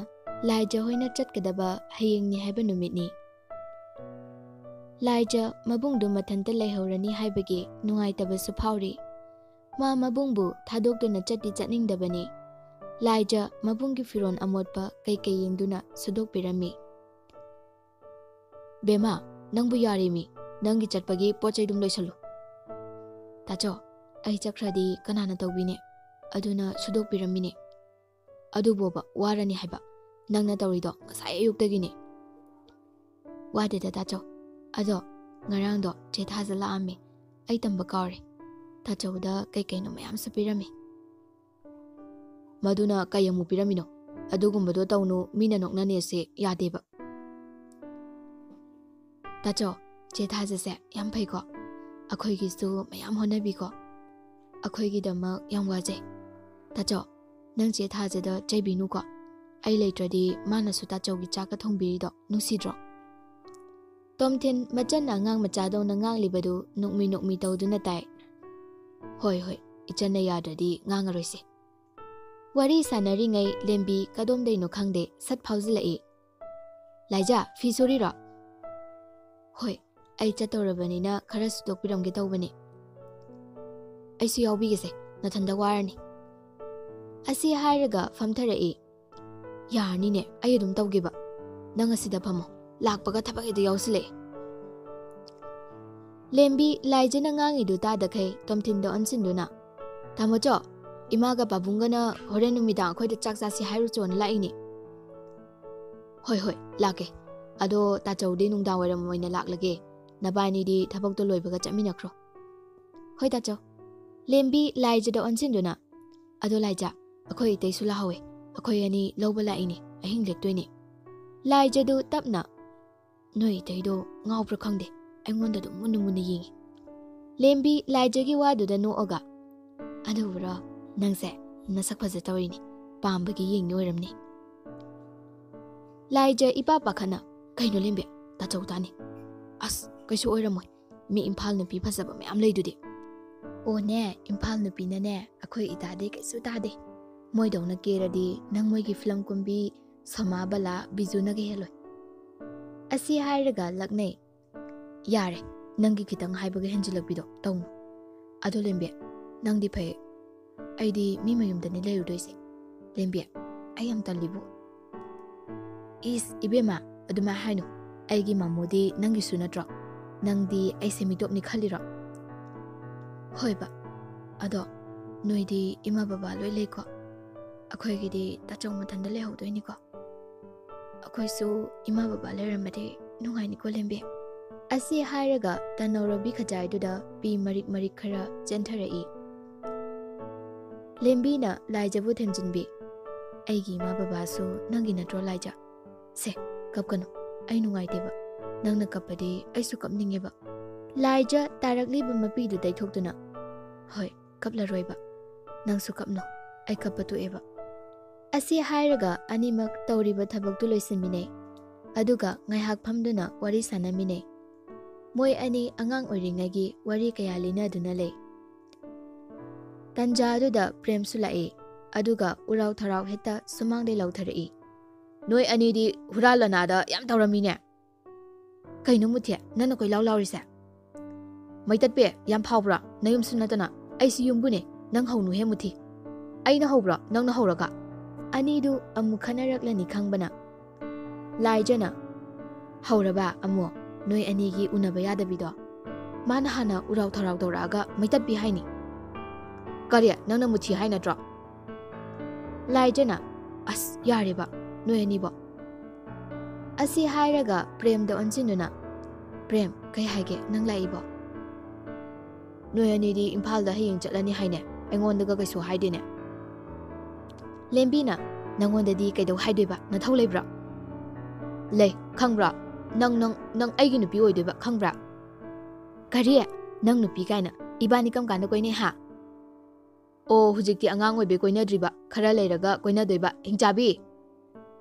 ꯂꯥꯏꯖ ꯍꯣꯏꯅ ꯆꯠꯀꯗꯕ ꯍꯌꯦꯡꯅꯤ ꯍꯥꯏꯕ ꯅꯨꯃꯤꯠꯅꯤ꯫ ꯂꯥꯏꯖ ꯃꯕꯨꯡꯗꯨ ꯃꯊꯟꯇ ꯂꯩꯍꯧꯔꯅꯤ ꯍꯥꯏꯕꯒꯤ ꯅꯨꯡꯉꯥꯏꯇꯕꯁꯨ ꯐꯥꯎꯔꯤ꯫ ꯃꯥ ꯃꯕꯨꯡꯕꯨ ꯊꯥꯗꯣꯛꯇꯨꯅ ꯆꯠꯇꯤ ꯆꯠꯅꯤꯡꯗꯕꯅꯤ꯫ ꯂꯥꯏꯖ ꯃꯕꯨꯡꯒꯤ ꯐꯤꯔꯣꯜ ꯑꯃꯣꯠꯄ ꯀꯩꯀꯩ ꯌꯦꯡꯗꯨꯅ ꯁꯨꯗꯣꯛꯄꯤꯔꯝꯃꯤ꯫ "ꯕꯦꯝꯃ, ꯅꯪꯕꯨ ꯌꯥꯔꯦꯃꯤ, ꯅꯪꯒꯤ ꯆꯠꯄꯒꯤ ꯄꯣꯠ ꯆꯩꯗꯨꯝ ꯂꯣꯏꯁꯜꯂꯨ꯫" "ꯇꯥꯆꯧ, ꯑꯩ ꯆꯠꯈ꯭ꯔꯗꯤ ꯀꯅꯥꯅ ꯇꯧꯕꯤꯅꯤ? ꯑꯗꯨꯅ ꯁꯨꯗꯣꯛꯄꯤꯔꯝꯃꯤꯅꯤ꯫ ꯑꯗꯨꯕꯣꯕ ꯋꯥꯔꯅꯤ ꯍꯥꯏꯕ, ꯅꯪꯅ ꯇꯧꯔꯤꯗꯣ ꯉꯁꯥꯏ ꯑꯌꯨꯛꯇꯒꯤꯅꯤ꯫" "ꯋꯥꯗꯦꯗ ꯇꯥꯆꯧ, ꯑꯗꯣ ꯉꯔꯥꯡꯗꯣ ꯆꯦ ꯊꯥꯖ ꯂꯥꯛꯑꯝꯃꯤ, ꯑꯩ ꯇꯝꯕ ꯀꯥꯎꯔꯦ꯫ ꯇꯥꯆꯧꯗ ꯀꯩ ꯀꯩꯅꯣ ꯃꯌꯥꯝꯁꯨ ꯄꯤꯔꯝꯃꯤ꯫" "ꯃꯗꯨꯅ ꯀꯩ ꯑꯃꯨꯛ ꯄꯤꯔꯝꯃꯤꯅꯣ? ꯑꯗꯨꯒꯨꯝꯕꯗꯣ ꯇꯧꯅꯨ, ꯃꯤꯅ ꯅꯣꯛꯅꯅꯦꯁꯦ ꯌꯥꯗꯦꯕ꯫" "ꯇꯥꯆꯧ, ꯆꯦ ꯊꯥꯖꯁꯦ ꯌꯥꯝ ꯐꯩꯀꯣ꯫ ꯑꯩꯈꯣꯏꯒꯤꯁꯨ ꯃꯌꯥꯝ ꯍꯣꯠꯅꯕꯤꯀꯣ꯫ ꯑꯩꯈꯣꯏꯒꯤꯗꯃꯛ ꯌꯥꯝ ꯋꯥꯖꯩ꯫ ꯇꯥꯆꯧ, ꯅꯪ ꯆꯦ ꯊꯥꯖꯗ ꯆꯩꯕꯤꯅꯨꯀꯣ꯫ ꯑꯩ ꯂꯩꯇ꯭ꯔꯗꯤ ꯃꯥꯅꯁꯨ ꯇꯥꯆꯧꯒꯤ ꯆꯥꯛꯀ ꯊꯣꯡꯕꯤꯔꯤꯗꯣ ꯅꯨꯡꯁꯤꯗ꯭ꯔꯣ?" ꯇꯣꯝꯊꯤꯟ ꯃꯆꯟꯅ ꯑꯉꯥꯡ ꯃꯆꯥꯗꯧꯅ ꯉꯥꯡꯂꯤꯕꯗꯨ ꯅꯣꯛꯃꯤ ꯅꯣꯛꯃꯤ ꯇꯧꯗꯨꯅ ꯇꯥꯏ꯫ "ꯍꯣꯏ, ꯍꯣꯏ, ꯏꯆꯟꯅ ꯌꯥꯗ꯭ꯔꯗꯤ ꯉꯥꯡꯉꯔꯣꯏꯁꯦ꯫" ꯋꯥꯔꯤ ꯁꯥꯟꯅꯔꯤꯉꯩ ꯂꯦꯝꯕꯤ ꯀꯗꯣꯝꯗꯩꯅꯣ ꯈꯪꯗꯦ ꯁꯠ ꯐꯥꯎꯖꯤꯜꯂꯛꯏ꯫ "ꯂꯥꯏꯖꯥ, ꯐꯤ ꯁꯨꯔꯤꯔꯣ?" "ꯍꯣꯏ, ꯑꯩ ꯆꯠꯇꯧꯔꯕꯅꯤꯅ ꯈꯔ ꯁꯨꯗꯣꯛꯄꯤꯔꯝꯒꯦ ꯇꯧꯕꯅꯤ꯫" "ꯑꯩꯁꯨ ꯌꯥꯎꯕꯤꯒꯦꯁꯦ, ꯅꯊꯟꯗ ꯋꯥꯔꯅꯤ꯫" ꯑꯁꯤ ꯍꯥꯏꯔꯒ ꯐꯝꯊꯔꯛꯏ꯫ "ꯌꯥꯔꯅꯤꯅꯦ, ꯑꯩ ꯑꯗꯨꯝ ꯇꯧꯒꯦꯕ꯫ ꯅꯪ ꯑꯁꯤꯗ ꯐꯝꯃꯣ, ꯂꯥꯛꯄꯒ ꯊꯕꯛ ꯍꯦꯛꯇ ꯌꯥꯎꯁꯤꯜꯂꯛꯑꯦ꯫" ꯂꯦꯝꯕꯤ ꯂꯥꯏꯖꯅ ꯉꯥꯡꯉꯤꯗꯨ ꯇꯥꯗꯈꯩ ꯇꯣꯝꯊꯤꯟꯗ ꯑꯣꯟꯁꯤꯟꯗꯨꯅ, "ꯇꯥꯃꯣꯆꯧ, ꯏꯃꯥꯒ ꯄꯥꯕꯨꯡꯒꯅ ꯍꯣꯔꯦꯟ ꯅꯨꯃꯤꯗꯥꯡ ꯑꯩꯈꯣꯏꯗ ꯆꯥꯛ ꯆꯥꯁꯤ ꯍꯥꯏꯔꯨꯆꯣꯅ ꯂꯥꯛꯏꯅꯦ꯫" "ꯍꯣꯏ, ꯍꯣꯏ, ꯂꯥꯛꯀꯦ꯫ "ꯑꯗꯣ ꯇꯥꯆꯧꯗꯤ ꯅꯨꯡꯗꯥꯡ ꯋꯥꯏꯔꯝ ꯑꯣꯏꯅ ꯂꯥꯛꯂꯒꯦ, ꯅꯕꯥꯅꯤꯗꯤ ꯊꯕꯛꯇꯣ ꯂꯣꯏꯕꯒ ꯆꯠꯃꯤꯟꯅꯈ꯭ꯔꯣ꯫" "ꯍꯣꯏ ꯇꯥꯆꯧ꯫" ꯂꯦꯝꯕꯤ ꯂꯥꯏꯖꯗ ꯑꯣꯟꯁꯤꯟꯗꯨꯅ, "ꯑꯗꯣ ꯂꯥꯏꯖ, ꯑꯩꯈꯣꯏ ꯏꯇꯩꯁꯨ ꯂꯥꯛꯍꯧꯋꯦ, ꯑꯩꯈꯣꯏ ꯑꯅꯤ ꯂꯧꯕ ꯂꯥꯛꯏꯅꯦ, ꯑꯍꯤꯡ ꯂꯦꯛꯇꯣꯏꯅꯦ꯫" ꯂꯥꯏꯖꯗꯨ ꯇꯞꯅ, "ꯅꯣꯏ ꯏꯇꯩꯗꯣ ꯉꯥꯎꯕ꯭ꯔꯥ ꯈꯪꯗꯦ, ꯑꯩꯉꯣꯟꯗ ꯑꯗꯨꯝ ꯃꯨꯟꯅ ꯃꯨꯟꯅ ꯌꯦꯡꯉꯤ꯫" ꯂꯦꯝꯕꯤ ꯂꯥꯏꯖꯒꯤ ꯋꯥꯗꯨꯗ ꯅꯣꯛꯑꯒ, "ꯑꯗꯨꯕꯨꯔꯣ, ꯅꯪꯁꯦ ꯅꯁꯛ ꯐꯖ ꯇꯧꯔꯤꯅꯤ, ꯄꯥꯝꯕꯒꯤ ꯌꯦꯡꯉꯤ ꯑꯣꯏꯔꯝꯅꯤ꯫" ꯂꯥꯏꯖ ꯏꯄꯥ ꯄꯥꯈꯠꯅ, "ꯀꯩꯅꯣ ꯂꯦꯝꯕꯤ, ꯇꯥꯆꯧ ꯇꯥꯅꯤ꯫" "ꯑꯁ, ꯀꯩꯁꯨ ꯑꯣꯏꯔꯝꯃꯣꯏ, ꯃꯤ ꯏꯝꯐꯥꯜ ꯅꯨꯄꯤ ꯐꯖꯕ ꯃꯌꯥꯝ ꯂꯩꯗꯨꯗꯤ꯫" "ꯑꯣꯅꯦ, ꯏꯝꯐꯥꯜ ꯅꯨꯄꯤꯅꯅꯦ ꯑꯩꯈꯣꯏ ꯏꯇꯥꯗꯤ ꯀꯩꯁꯨ ꯇꯥꯗꯦ꯫ ꯃꯣꯏꯗꯧꯅ ꯀꯦꯔꯗꯤ ꯅꯪ ꯃꯣꯏꯒꯤ ꯐꯤꯂꯝ ꯀꯨꯝꯕꯤ ꯁꯣꯃꯥ ꯕꯂꯥ ꯕꯤꯖꯨꯅꯒ ꯍꯦꯜꯂꯣꯏ꯫" ꯑꯁꯤ ꯍꯥꯏꯔꯒ ꯂꯛꯅꯩ꯫ "ꯌꯥꯔꯦ, ꯅꯪꯒꯤ ꯈꯤꯇꯪ ꯍꯥꯏꯕꯒ ꯍꯦꯟꯖꯤꯜꯂꯛꯄꯤꯗꯣ ꯇꯧꯅꯨ꯫" "ꯑꯗꯣ ꯂꯦꯝꯕꯤ, ꯅꯪꯗꯤ ꯐꯩ, ꯑꯩꯗꯤ ꯃꯤ ꯃꯌꯨꯝꯗꯅꯤ ꯂꯩꯔꯨꯗꯣꯏꯁꯦ꯫ ꯂꯦꯝꯕꯤ, ꯑꯩ ꯌꯥꯝ ꯇꯜꯂꯤꯕꯨ꯫" "ꯏꯁ ꯏꯕꯦꯝꯃ, ꯑꯗꯨꯃꯥꯏ ꯍꯥꯏꯅꯨ, ꯑꯩꯒꯤ ꯃꯥꯃꯣꯗꯤ ꯅꯪꯒꯤꯁꯨ ꯅꯠꯇ꯭ꯔꯣ? ꯅꯪꯗꯤ ꯑꯩꯁꯦ ꯃꯤꯇꯣꯞꯅꯤ ꯈꯜꯂꯤꯔꯣ?" "ꯍꯣꯏꯕ, ꯑꯗꯣ ꯅꯣꯏꯗꯤ ꯏꯃꯥ ꯕꯕꯥ ꯂꯣꯏ ꯂꯩꯀꯣ? ꯑꯩꯈꯣꯏꯒꯤꯗꯤ ꯇꯥꯆꯧ ꯃꯊꯟꯇ ꯂꯩꯍꯧꯗꯣꯏꯅꯤꯀꯣ? ꯑꯩꯈꯣꯏꯁꯨ ꯏꯃꯥ ꯕꯕꯥ ꯂꯩꯔꯝꯃꯗꯤ ꯅꯨꯡꯉꯥꯏꯅꯤꯀꯣ ꯂꯦꯝꯕꯤ꯫" ꯑꯁꯤ ꯍꯥꯏꯔꯒ ꯇꯅꯧꯔꯕꯤ ꯈꯖꯥꯏꯗꯨꯗ ꯄꯤ ꯃꯔꯤꯛ ꯃꯔꯤꯛ ꯈꯔ ꯆꯦꯟꯊꯔꯛꯏ꯫ ꯂꯦꯝꯕꯤꯅ ꯂꯥꯏꯖꯕꯨ ꯊꯦꯝꯖꯤꯟꯕꯤ, "ꯑꯩꯒꯤ ꯏꯃꯥ ꯕꯕꯥꯁꯨ ꯅꯪꯒꯤ ꯅꯠꯇ꯭ꯔꯣ ꯂꯥꯏꯖ? ꯁꯦ, ꯀꯞꯀꯅꯨ, ꯑꯩ ꯅꯨꯡꯉꯥꯏꯇꯦꯕ꯫ ꯅꯪꯅ ꯀꯞꯄꯗꯤ ꯑꯩꯁꯨ ꯀꯞꯅꯤꯡꯉꯦꯕ꯫" ꯂꯥꯏꯖ ꯇꯥꯔꯛꯂꯤꯕ ꯃꯄꯤꯗꯨ ꯇꯩꯊꯣꯛꯇꯨꯅ, "ꯍꯣꯏ, ꯀꯞꯂꯔꯣꯏꯕ꯫ ꯅꯪꯁꯨ ꯀꯞꯅꯨ, ꯑꯩ ꯀꯞꯄ ꯇꯣꯛꯑꯦꯕ꯫" ꯑꯁꯤ ꯍꯥꯏꯔꯒ ꯑꯅꯤꯃꯛ ꯇꯧꯔꯤꯕ ꯊꯕꯛꯇꯨ ꯂꯣꯏꯁꯤꯟꯃꯤꯟꯅꯩ꯫ ꯑꯗꯨꯒ ꯉꯥꯏꯍꯥꯛ ꯐꯝꯗꯨꯅ ꯋꯥꯔꯤ ꯁꯥꯟꯅꯃꯤꯟꯅꯩ꯫ ꯃꯣꯏ ꯑꯅꯤ ꯑꯉꯥꯡ ꯑꯣꯏꯔꯤꯉꯩꯒꯤ ꯋꯥꯔꯤ ꯀꯌꯥ ꯂꯤꯅꯗꯨꯅ ꯂꯩ꯫ ꯇꯟꯖꯥ ꯑꯗꯨꯗ ꯄ꯭ꯔꯦꯝꯁꯨ ꯂꯥꯛꯏ꯫ ꯑꯗꯨꯒ ꯎꯔꯥꯎ ꯊꯔꯥꯎ ꯍꯦꯛꯇ ꯁꯨꯃꯥꯡꯗꯩ ꯂꯥꯎꯊꯔꯛꯏ꯫ "ꯅꯣꯏ ꯑꯅꯤꯗꯤ ꯍꯨꯔꯥꯟ ꯂꯅꯥꯗ ꯌꯥꯝ ꯇꯧꯔꯝꯃꯤꯅꯦ꯫ ꯀꯩꯅꯣ ꯃꯨꯊꯤ, ꯅꯪꯅ ꯀꯣꯏꯂꯥꯎ ꯂꯥꯎꯔꯤꯁꯦ? ꯃꯩꯇꯠꯄꯤ, ꯌꯥꯝ ꯐꯥꯎꯕ꯭ꯔꯥ? ꯅꯌꯨꯝꯁꯨ ꯅꯠꯇꯅ꯫ ꯑꯩꯁꯨ ꯌꯨꯝꯕꯨꯅꯦ, ꯅꯪ ꯍꯧꯅꯨꯍꯦ ꯃꯨꯊꯤ꯫ ꯑꯩꯅ ꯍꯧꯕ꯭ꯔꯣ, ꯅꯪꯅ ꯍꯧꯔꯒ?" ꯑꯅꯤꯗꯨ ꯑꯃꯨꯛ ꯈꯠꯅꯔꯛꯂꯅꯤ ꯈꯪꯕꯅ ꯂꯥꯏꯖꯅ, "ꯍꯧꯔꯕ ꯑꯃꯨꯛ ꯅꯣꯏ ꯑꯅꯤꯒꯤ ꯎꯅꯕ ꯌꯥꯗꯕꯤꯗꯣ? ꯃꯥꯅ ꯍꯥꯟꯅ ꯎꯔꯥꯎ ꯊꯔꯥꯎ ꯇꯧꯔꯛꯑꯒ ꯃꯩꯇꯠꯄꯤ ꯍꯥꯏꯅꯤ꯫ ꯀꯔꯤ, ꯅꯪꯅ ꯃꯨꯊꯤ ꯍꯥꯏ ꯅꯠꯇ꯭ꯔꯣ?" ꯂꯥꯏꯖꯅ, "ꯑꯁ, ꯌꯥꯔꯦꯕ, ꯅꯣꯏ ꯑꯅꯤꯕꯣ꯫ ꯑꯁꯤ ꯍꯥꯏꯔꯒ ꯄ꯭ꯔꯦꯝꯗ ꯑꯣꯟꯁꯤꯟꯗꯨꯅ, "ꯄ꯭ꯔꯦꯝ, ꯀꯩ ꯍꯥꯏꯒꯦ ꯅꯪ ꯂꯥꯛꯏꯕꯣ? ꯅꯣꯏ ꯑꯅꯤꯗꯤ ꯏꯝꯐꯥꯜꯗ ꯍꯌꯦꯡ ꯆꯠꯂꯅꯤ ꯍꯥꯏꯅꯦ, ꯑꯩꯉꯣꯟꯗꯒ ꯀꯩꯁꯨ ꯍꯥꯏꯗꯦꯅꯦ?" ꯂꯦꯝꯕꯤꯅ, "ꯅꯪꯉꯣꯟꯗꯗꯤ ꯀꯩꯗꯧ ꯍꯥꯏꯗꯣꯏꯕ? ꯅꯊꯧ ꯂꯩꯕ꯭ꯔꯣ?" "ꯂꯩ, ꯈꯪꯕ꯭ꯔꯣ? ꯅꯪ, ꯅꯪ, ꯅꯪ ꯑꯩꯒꯤ ꯅꯨꯄꯤ ꯑꯣꯏꯗꯣꯏꯕ, ꯈꯪꯕ꯭ꯔꯥ?" "ꯀꯔꯤ? ꯅꯪ ꯅꯨꯄꯤ ꯀꯥꯏꯅ? ꯏꯕꯥꯅꯤ ꯀꯔꯝ ꯀꯥꯟꯗ ꯀꯣꯏꯅꯩ ꯍꯥ?" "ꯑꯣ, ꯍꯧꯖꯤꯛꯇꯤ ꯑꯉꯥꯡ ꯑꯣꯏꯕꯩ ꯀꯣꯏꯅꯗ꯭ꯔꯤꯕ, ꯈꯔ ꯂꯩꯔꯒ ꯀꯣꯏꯅꯗꯣꯏꯕ, ꯍꯤꯡꯆꯥꯕꯤ!"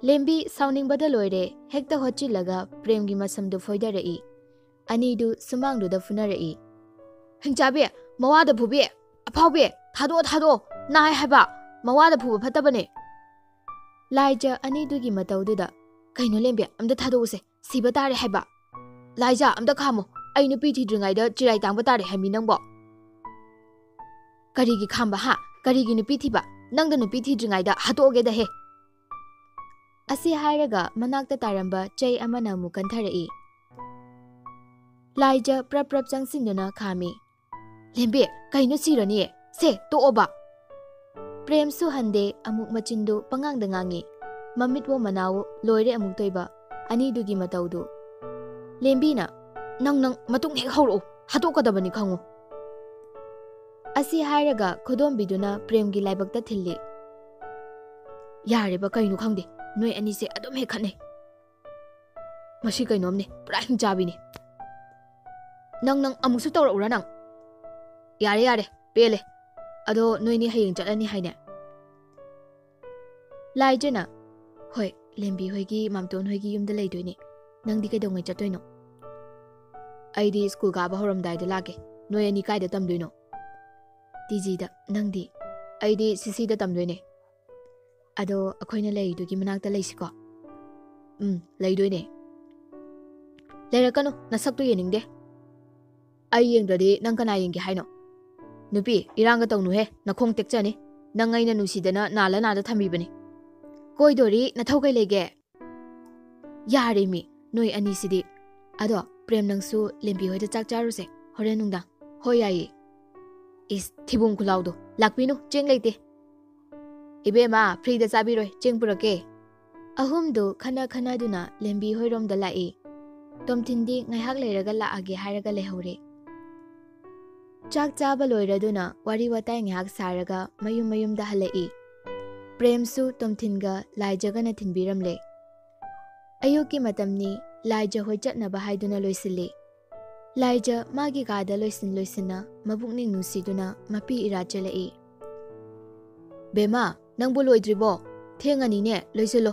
ꯂꯦꯝꯕꯤ ꯁꯥꯎꯅꯤꯡꯕꯗ ꯂꯣꯏꯔꯦ, ꯍꯦꯛꯇ ꯍꯣꯠꯆꯤꯜꯂꯒ ꯄ꯭ꯔꯦꯝꯒꯤ ꯃꯁꯝꯗꯨ ꯐꯣꯏꯗꯔꯛꯏ꯫ ꯑꯅꯤꯗꯨ ꯁꯨꯃꯥꯡꯗꯨꯗ ꯐꯨꯅꯔꯛꯏ꯫ "ꯍꯤꯡꯆꯥꯕꯤ! ꯃꯋꯥꯗ ꯐꯨꯕꯤ! ꯑꯐꯥꯎꯕꯤ! ꯊꯥꯗꯣꯛꯑꯣ, ꯊꯥꯗꯣꯛꯑꯣ! ꯅꯥꯏ ꯍꯥꯏꯕ! ꯃꯋꯥꯗ ꯐꯨꯕ ꯐꯠꯇꯕꯅꯦ!" ꯂꯥꯏꯖ ꯑꯅꯤꯗꯨꯒꯤ ꯃꯇꯧꯗꯨꯗ, "ꯀꯩꯅꯣ ꯂꯦꯝꯕꯤ, ꯑꯝꯇ ꯊꯥꯗꯣꯛꯎꯁꯦ, ꯁꯤꯕ ꯇꯥꯔꯦ ꯍꯥꯏꯕ! ꯂꯥꯏꯖ, ꯑꯝꯇ ꯈꯥꯝꯃꯣ, ꯑꯩ ꯅꯨꯄꯤ ꯊꯤꯗ꯭ꯔꯤꯉꯩꯗ ꯆꯤꯔꯥꯏ ꯇꯥꯡꯕ ꯇꯥꯔꯦ ꯍꯥꯏꯃꯤ ꯅꯪꯕꯣ!" "ꯀꯔꯤꯒꯤ ꯈꯥꯝꯕ ꯍꯥ? ꯀꯔꯤꯒꯤ ꯅꯨꯄꯤ ꯊꯤꯕ? ꯅꯪꯗ ꯅꯨꯄꯤ ꯊꯤꯗ꯭ꯔꯤꯉꯩꯗ ꯍꯥꯠꯇꯣꯛꯑꯒꯦꯗ ꯍꯦ!" ꯑꯁꯤ ꯍꯥꯏꯔꯒ ꯃꯅꯥꯛꯇ ꯇꯥꯔꯝꯕ ꯆꯩ ꯑꯃꯅ ꯑꯃꯨꯛ ꯀꯟꯊꯔꯛꯏ꯫ ꯂꯥꯏꯖ ꯄ꯭ꯔꯞ ꯄ꯭ꯔꯞ ꯆꯪꯁꯤꯟꯗꯨꯅ ꯈꯥꯝꯃꯤ꯫ "ꯂꯦꯝꯕꯤ, ꯀꯩꯅꯣ ꯁꯤꯔꯅꯤ? ꯁꯦ, ꯇꯣꯛꯑꯣꯕ!" ꯄ꯭ꯔꯦꯝꯁꯨ ꯍꯟꯗꯦ, ꯑꯃꯨꯛ ꯃꯆꯤꯟꯗꯨ ꯄꯉꯥꯡꯗ ꯉꯥꯡꯉꯤ꯫ ꯃꯃꯤꯠꯋꯣ ꯃꯅꯥꯋꯣ ꯂꯣꯏꯔꯦ ꯑꯃꯨꯛꯇꯣꯏꯕ ꯑꯅꯤꯗꯨꯒꯤ ꯃꯇꯧꯗꯨ꯫ ꯂꯦꯝꯕꯤꯅ, "ꯅꯪ, ꯅꯪ ꯃꯇꯨꯡ ꯍꯦꯛ ꯍꯧꯔꯛꯎ, ꯍꯥꯠꯇꯣꯛꯀꯗꯕꯅꯤ ꯈꯪꯉꯨ!" ꯑꯁꯤ ꯍꯥꯏꯔꯒ ꯈꯨꯗꯣꯝꯕꯤꯗꯨꯅ ꯄ꯭ꯔꯦꯝꯒꯤ ꯂꯥꯏꯕꯛꯇ ꯊꯤꯜꯂꯤ꯫ "ꯌꯥꯔꯦꯕ, ꯀꯩꯅꯣ ꯈꯪꯗꯦ, ꯅꯣꯏ ꯑꯅꯤꯁꯦ ꯑꯗꯨꯝ ꯍꯦꯛ ꯈꯠꯅꯩ꯫ ꯃꯁꯤ ꯀꯩꯅꯣꯝꯅꯦ, ꯄꯨꯔꯥ ꯍꯤꯡꯆꯥꯕꯤꯅꯤ꯫ ꯅꯪ, ꯅꯪ ꯑꯃꯨꯛꯁꯨ ꯇꯧꯔꯛꯎꯔꯥ ꯅꯪ? ꯌꯥꯔꯦ, ꯌꯥꯔꯦ, ꯄꯦꯜꯂꯦ꯫ ꯑꯗꯣ ꯅꯣꯏꯅꯤ ꯍꯌꯦꯡ ꯆꯠꯂꯅꯤ ꯍꯥꯏꯅꯦ?" ꯂꯥꯏꯖꯅ, "ꯍꯣꯏ, ꯂꯦꯝꯕꯤ ꯍꯣꯏꯒꯤ, ꯃꯥꯝꯇꯣꯟ ꯍꯣꯏꯒꯤ ꯌꯨꯝꯗ ꯂꯩꯗꯣꯏꯅꯦ꯫ ꯅꯪꯗꯤ ꯀꯩꯗꯧꯉꯩ ꯆꯠꯇꯣꯏꯅꯣ?" "ꯑꯩꯗꯤ ꯁ꯭ꯀꯨꯜ ꯀꯥꯕ ꯍꯧꯔꯝꯗꯥꯏꯗ ꯂꯥꯛꯀꯦ꯫ ꯅꯣꯏ ꯑꯅꯤ ꯀꯥꯏꯗ ꯇꯝꯗꯣꯏꯅꯣ?" "ꯇꯤ ꯖꯤꯗ꯫ ꯅꯪꯗꯤ?" "ꯑꯩꯗꯤ ꯁꯤ ꯁꯤꯗ ꯇꯝꯗꯣꯏꯅꯦ꯫ ꯑꯗꯣ ꯑꯩꯈꯣꯏꯅ ꯂꯩꯔꯤꯗꯨꯒꯤ ꯃꯅꯥꯛꯇ ꯂꯩꯁꯤꯀꯣ?" "ꯎꯝ, ꯂꯩꯗꯣꯏꯅꯦ꯫" "ꯂꯩꯔꯛꯀꯅꯨ, ꯅꯁꯛꯇꯨ ꯌꯦꯡꯅꯤꯡꯗꯦ꯫ ꯑꯩ ꯌꯦꯡꯗ꯭ꯔꯗꯤ ꯅꯪ ꯀꯅꯥ ꯌꯦꯡꯒꯦ ꯍꯥꯏꯅꯣ? ꯅꯨꯄꯤ, ꯏꯔꯥꯡꯒ ꯇꯧꯅꯨꯍꯦ, ꯅꯈꯣꯡ ꯇꯦꯛꯆꯅꯤ꯫ ꯅꯪ ꯑꯩꯅ ꯅꯨꯡꯁꯤꯗꯅ ꯅꯥꯜꯂ ꯅꯥꯗ ꯊꯝꯕꯤꯕꯅꯤ꯫ ꯀꯣꯏꯗꯣꯔꯤ, ꯅꯊꯧ ꯀꯩ ꯂꯩꯒꯦ?" "ꯌꯥꯔꯦꯃꯤ, ꯅꯣꯏ ꯑꯅꯤꯁꯤꯗꯤ꯫ ꯑꯗꯣ ꯄ꯭ꯔꯦꯝ, ꯅꯪꯁꯨ ꯂꯦꯝꯕꯤ ꯍꯣꯏꯗ ꯆꯥꯛ ꯆꯥꯔꯨꯁꯦ ꯍꯣꯔꯦꯟ ꯅꯨꯡꯗꯥꯡ꯫" "ꯍꯣꯏ, ꯌꯥꯏꯌꯦ꯫" "ꯏꯁ, ꯊꯤꯕꯣꯡ ꯈꯨꯂꯥꯎꯗꯣ, ꯂꯥꯛꯄꯤꯅꯨ, ꯆꯦꯡ ꯂꯩꯇꯦ꯫" "ꯏꯕꯦꯝꯃ, ꯐ꯭ꯔꯤꯗ ꯆꯥꯕꯤꯔꯣꯏ, ꯆꯦꯡ ꯄꯨꯔꯛꯀꯦ꯫" ꯑꯍꯨꯝꯗꯨ ꯈꯟꯅ ꯈꯟꯅꯗꯨꯅ ꯂꯦꯝꯕꯤ ꯍꯣꯏꯔꯣꯝꯗ ꯂꯥꯛꯏ꯫ ꯇꯣꯝꯊꯤꯟꯗꯤ ꯉꯥꯏꯍꯥꯛ ꯂꯩꯔꯒ ꯂꯥꯛꯑꯒꯦ ꯍꯥꯏꯔꯒ ꯂꯩꯍꯧꯔꯦ꯫ ꯆꯥꯛ ꯆꯥꯕ ꯂꯣꯏꯔꯗꯨꯅ ꯋꯥꯔꯤ ꯋꯥꯇꯥꯏ ꯉꯥꯏꯍꯥꯛ ꯁꯥꯔꯒ ꯃꯌꯨꯝ ꯃꯌꯨꯝꯗ ꯍꯜꯂꯛꯏ꯫ ꯄ꯭ꯔꯦꯝꯁꯨ ꯇꯣꯝꯊꯤꯟꯒ ꯂꯥꯏꯖꯒꯅ ꯊꯤꯟꯕꯤꯔꯝꯂꯦ꯫ ꯑꯌꯨꯛꯀꯤ ꯃꯇꯝꯅꯤ, ꯂꯥꯏꯖ ꯍꯣꯏ ꯆꯠꯅꯕ ꯍꯥꯏꯗꯨꯅ ꯂꯣꯏꯁꯤꯜꯂꯤ꯫ ꯂꯥꯏꯖ ꯃꯥꯒꯤ ꯀꯥꯗ ꯂꯣꯏꯁꯤꯟ ꯂꯣꯏꯁꯤꯟꯅ ꯃꯕꯨꯛꯅꯤꯡ ꯅꯨꯡꯁꯤꯗꯨꯅ ꯃꯄꯤ ꯏꯔꯥ ꯆꯦꯜꯂꯛꯏ꯫ "ꯕꯦꯝꯃ, ꯅꯪꯕꯨ ꯂꯣꯏꯗ꯭ꯔꯤꯕꯣ? ꯊꯦꯡꯉꯅꯤꯅꯦ, ꯂꯣꯏꯁꯤꯜꯂꯣ꯫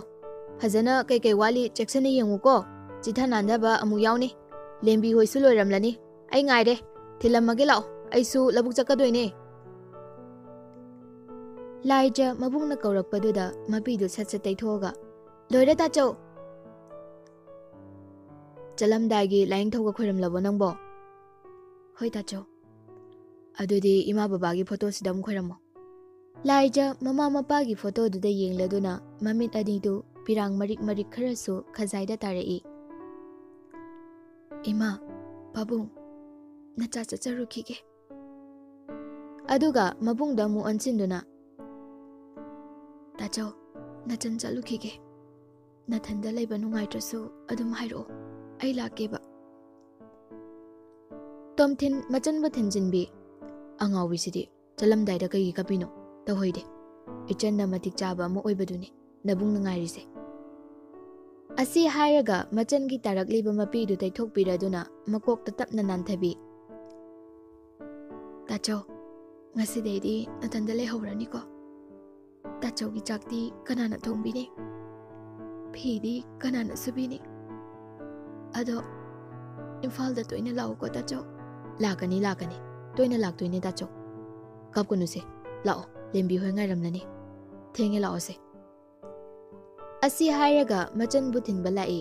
ꯐꯖꯅ ꯀꯩꯀꯩ ꯋꯥꯠꯂꯤ ꯆꯦꯛꯁꯤꯟꯅ ꯌꯦꯡꯉꯨꯀꯣ꯫ ꯆꯤꯊ ꯅꯥꯟꯗꯕ ꯑꯃꯨꯛ ꯌꯥꯎꯅꯤ꯫ ꯂꯦꯝꯕꯤ ꯍꯣꯏꯁꯨ ꯂꯣꯏꯔꯝꯂꯅꯤ꯫ ꯑꯩ ꯉꯥꯏꯔꯦ꯫ ꯊꯤꯜꯂꯝꯃꯒꯦ ꯂꯥꯛꯑꯣ, ꯑꯩꯁꯨ ꯂꯧꯕꯨꯛ ꯆꯠꯀꯗꯣꯏꯅꯦ꯫" ꯂꯥꯏꯖ ꯃꯕꯨꯡꯅ ꯀꯧꯔꯛꯄꯗꯨꯗ ꯃꯄꯤꯗꯨ ꯁꯠ ꯁꯠ ꯇꯩꯊꯣꯛꯑꯒ, "ꯂꯣꯏꯔꯦ ꯇꯥꯆꯧ꯫ ꯆꯠꯂꯝꯗꯥꯏꯒꯤ ꯂꯥꯏꯅꯤꯡꯊꯧꯒ ꯈꯣꯏꯔꯝꯂꯕꯣ ꯅꯪꯕꯣ?" "ꯍꯣꯏ ꯇꯥꯆꯧ꯫" "ꯑꯗꯨꯗꯤ ꯏꯃꯥ ꯕꯕꯥꯒꯤ ꯐꯣꯇꯣꯁꯤꯗ ꯑꯃꯨꯛ ꯈꯣꯏꯔꯝꯃꯣ꯫" ꯂꯥꯏꯖ ꯃꯃꯥ ꯃꯄꯥꯒꯤ ꯐꯣꯇꯣꯗꯨꯗ ꯌꯦꯡꯂꯗꯨꯅ ꯃꯃꯤꯠ ꯑꯅꯤꯗꯨ ꯄꯤꯔꯥꯡ ꯃꯔꯤꯛ ꯃꯔꯤꯛ ꯈꯔꯁꯨ ꯈꯖꯥꯏꯗ ꯇꯥꯔꯛꯏ꯫ "ꯏꯃꯥ, ꯄꯥꯕꯨꯡ, ꯅꯆꯥ ꯆꯠꯆꯔꯨꯈꯤꯒꯦ꯫" ꯑꯗꯨꯒ ꯃꯕꯨꯡꯗ ꯑꯃꯨꯛ ꯑꯣꯟꯁꯤꯟꯗꯨꯅ, "ꯇꯥꯆꯧ, ꯅꯆꯟ ꯆꯠꯂꯨꯈꯤꯒꯦ꯫ ꯅꯊꯟꯗ ꯂꯩꯕ ꯅꯨꯡꯉꯥꯏꯇ꯭ꯔꯁꯨ ꯑꯗꯨꯝ ꯍꯥꯏꯔꯛꯑꯣ, ꯑꯩ ꯂꯥꯛꯀꯦꯕ꯫" ꯇꯣꯝꯊꯤꯟ ꯃꯆꯟꯕꯨ ꯊꯤꯟꯖꯤꯟꯕꯤ꯫ "ꯑꯉꯥꯎꯕꯤꯁꯤꯗꯤ ꯆꯠꯂꯝꯗꯥꯏꯗ ꯀꯩꯒꯤ ꯀꯞꯄꯤꯅꯣ? ꯇꯧꯍꯩꯗꯦ꯫ ꯏꯆꯟꯅ ꯃꯇꯤꯛ ꯆꯥꯕ ꯑꯃ ꯑꯣꯏꯕꯗꯨꯅꯤ ꯅꯕꯨꯡꯅ ꯉꯥꯏꯔꯤꯁꯦ꯫" ꯑꯁꯤ ꯍꯥꯏꯔꯒ ꯃꯆꯟꯒꯤ ꯇꯥꯔꯛꯂꯤꯕ ꯃꯄꯤꯗꯨ ꯇꯩꯊꯣꯛꯄꯤꯔꯗꯨꯅ ꯃꯀꯣꯛꯇ ꯇꯞꯅ ꯅꯥꯟꯊꯕꯤ꯫ "ꯇꯥꯆꯧ, ꯉꯁꯤꯗꯩꯗꯤ ꯅꯊꯟꯗ ꯂꯩꯍꯧꯔꯅꯤꯀꯣ꯫ ꯇꯥꯆꯧꯒꯤ ꯆꯥꯛꯇꯤ ꯀꯅꯥꯅ ꯊꯣꯡꯕꯤꯅꯤ? ꯐꯤꯗꯤ ꯀꯅꯥꯅ ꯁꯨꯕꯤꯅꯤ? ꯑꯗꯣ ꯏꯝꯐꯥꯜꯗ ꯇꯣꯏꯅ ꯂꯥꯛꯎꯀꯣ ꯇꯥꯆꯧ꯫" "ꯂꯥꯛꯀꯅꯤ, ꯂꯥꯛꯀꯅꯤ꯫ ꯇꯣꯏꯅ ꯂꯥꯛꯇꯣꯏꯅꯦ ꯇꯥꯆꯧ꯫ ꯀꯞꯀꯅꯨꯁꯦ꯫ ꯂꯥꯛꯑꯣ, ꯂꯦꯝꯕꯤ ꯍꯣꯏ ꯉꯥꯏꯔꯝꯂꯅꯤ꯫ ꯊꯦꯡꯉꯦ, ꯂꯥꯛꯑꯣꯁꯦ꯫" ꯑꯁꯤ ꯍꯥꯏꯔꯒ ꯃꯆꯟꯕꯨ ꯊꯤꯟꯕ ꯂꯥꯛꯏ꯫